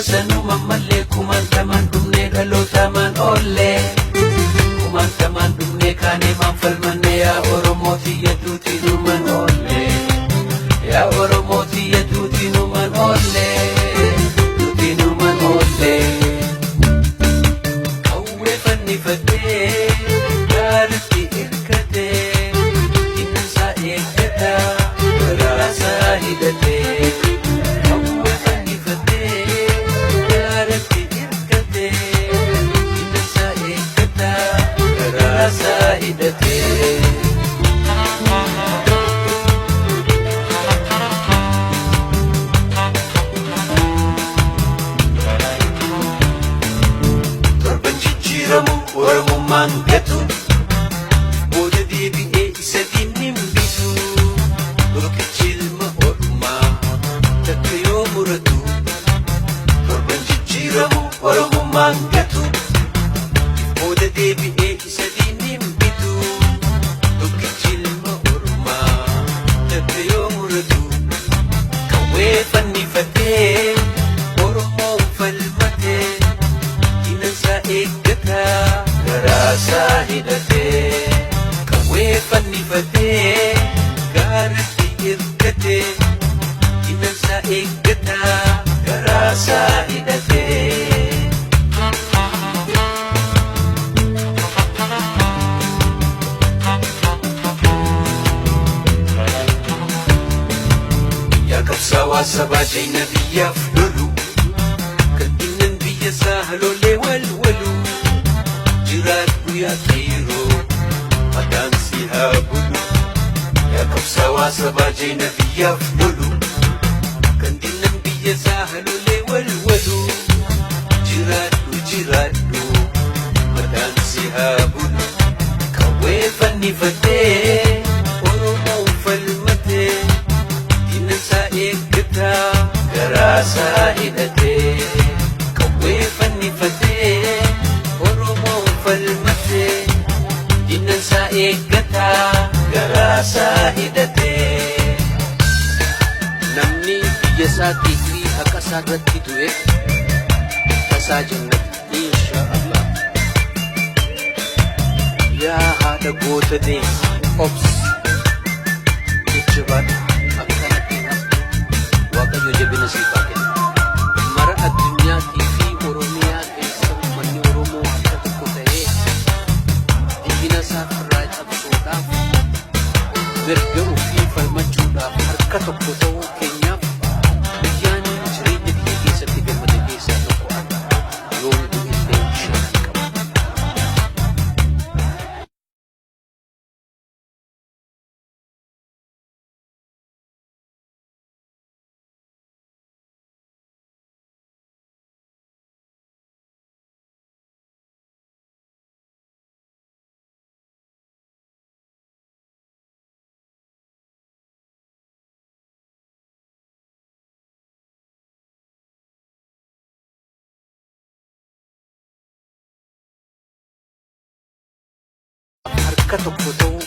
Bara sanuma malee kumaantamaan dhumnee dhalootamaan oollee. Kumaantamaan dhumnee kaanee maan falmanne yaa Oromoo tiyya duuti numan oollee. Yaa Oromoo tiyya duuti numan oollee. Duuti numan oollee. Qawwee fannifadhee gaaratti hirkatee diinansaa eeggataa garaasaa hidhatee. Qawwee fannifadhee gaaratti hirkatee diinansaa eeggataa garaasaa hidhatee. Torban jijjiiramu Oromummaan gatu booda deebi'ee isa diinni hin bitu. Tokkichi ilma ormaa takka yoo muratu torban jijjiiramu Oromummaan gatu booda deebi'ee isa diinni hin bitu. Tokkichi ilma ormaa takka yoo muratu qawwee fannifatee Oromoon falmatee. Diinansaa eeggataa garaasaa hidhatee qawwee fannifatee gaaratti hirkatee diinansaa eeggataa garaasaa hidhatee. Yaa qabsaawaa sabaa jayna biyyaaf lolu kan innan biyya isaa haloolee walwalu jiraadhu yaa qeeroo maqaan si haa bulu. Yaa qabsaawaa sabaa jayna biyyaaf lolu kan dinnan biyya isaa haloolee walwalu jiraadhu jiraadhu maqaan si haa bulu. Qawwee fannifatee Oromoon falmatee diinansaa eeggataa garaasaa hidhatee. Qawwee fannifatee Oromoon falmatee diinansaa eeggataa garaasaa hidhatee. Namni biyya isaatii fi haqa isaa irratti du'e tasaa jannata insha Allah. Yaa haadha goota deessi obsi jajjabaadhu akkanatti hin haftu Waaqayyo jabina siif haa kennu. Mara addunyaatii fi Oromiyaa keessa uummanni Oromoo harka tokko ta'ee diina isaa irraa cabsuudhaaf mirga ofii falmachuudhaaf harka tokko ta'uu keenyaaf guyyaan jireenya kiyya keessatti gammade keessaa tokko har'a. Yoon du'ellee shanan qaba. Harka tokko ta'uu